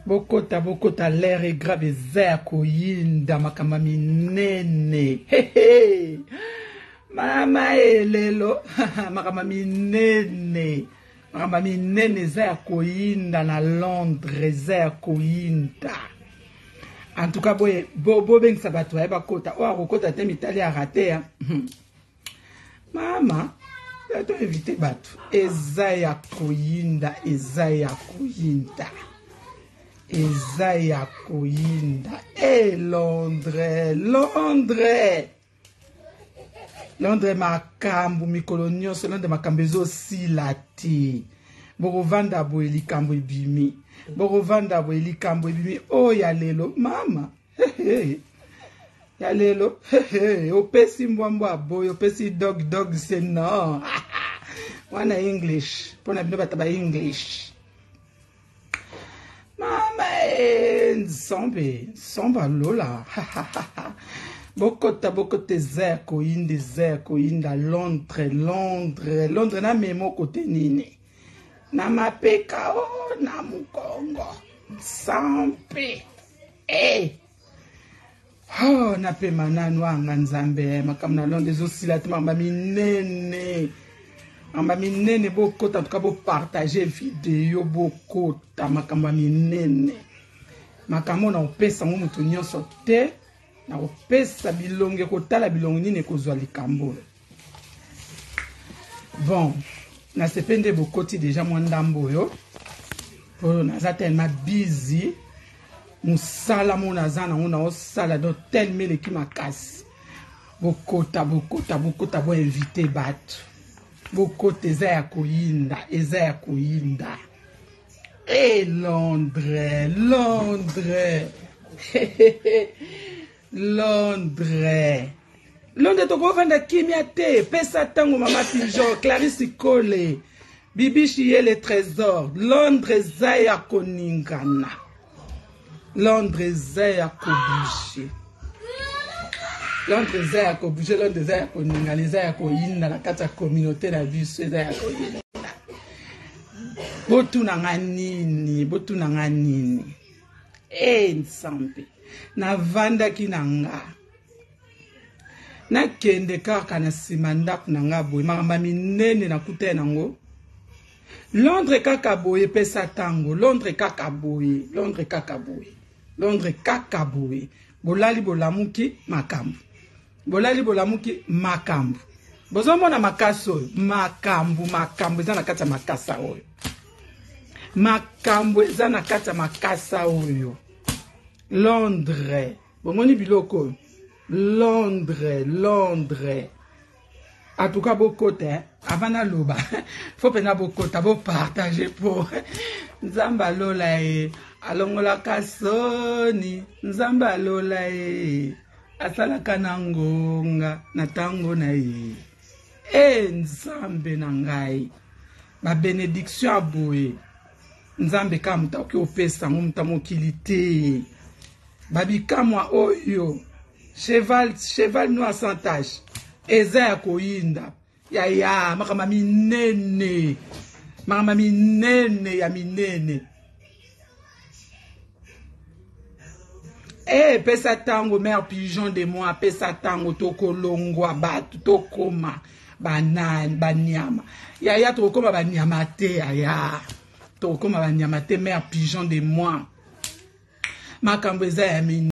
Bokota bokota l'air est grave eza ya koyinda makambo ya minene. Hehe. Mama elelo makambo ya minene. Makambo ya minene eza ya koyinda na Londres eza ya koyinda. En tout cas boye bobengisa bato baye bakota oyo akokota te mitali ya rate ya mama to invite bato eza ya koyinda eza ya koyinda eza ya koyinda e eh, Londres Londres Londres makambo mikolo nyonso Londres makambo ezosila te bokovanda boye likambo ebimi bokovanda boye likambo ebimi oyo oh, ya lelo mama ya lelo opesi mbwa mbwa aboyi opesi dog dog se non wana english mpo na bino bato ba english mama e nzambe nzambe alola bokota bokota eza ya koyinda eza ya koyinda londres londres londres na memo kote nini na mapeka o oh, na mokongo nsampe e eh. oh, napema nanu anga nzambe makambo na londres ezosila te makambo minene makambo minene bokota tuka bopartage video bokota makambo ya minene makambo na kopesa yango moto nyonso te na kopesa bilongi ekotala bilongi nini ekozwa likambo oyo bon nasepe nde bokoti deja mwa ndambo oyo mpo naza tellement busy mosala mo naza nango naosala donc tellement eleki makasi bokota bokota bokota boinvite bato bokota eza ya koyinda eza ya koyinda e eh, londres londres londres londres tokovanda kimia te pesa ntango mama pigeon clarisse kole bibishi ye le trésor londres eza ya koningana londres eza ya kobouge londres eza ya kobouge londres eza ya koningana eza ya koyinda na kati ya communauté na biso eza ya koyinda botuna nga nini botuna nga nini e nzambe navandaki na nga nakende kaka na nsima ndako na nga boye makambo ya minene nakutani nango londres kaka boye pesa ntango londres kaka boye londres kaka boye londres kaka boye bolali bolamuki makambo bolali bolamuki makambo bozomona makasi oyo makambo makambo eza na kati ya makasa oyo makambo eza na kati ya makasa oyo londres bomoni biloko oyo londres londres en tout cas bokota eh. avant naloba fo mpenza bokota bopartage mpo nzambe alola ye alongolaka soni nzambe alola ye asalaka na ngonga na ntango na ye e nzambe na ngai babenediction ya boye nzambe kaka moto akoki kopesa yango moto ya mokili te babikamwa oyo cheval cheval noir sans tache eza ya koyinda ya ya makambo ya minene makambo ya minene ya minene e pesa ntango mare pigeon de moi pesa ntango tokolongwa bato tokoma banani banyama yaya tokokoma banyama te yaya tokokoma banyama te mare pigeon de moi makambo eza ya minene.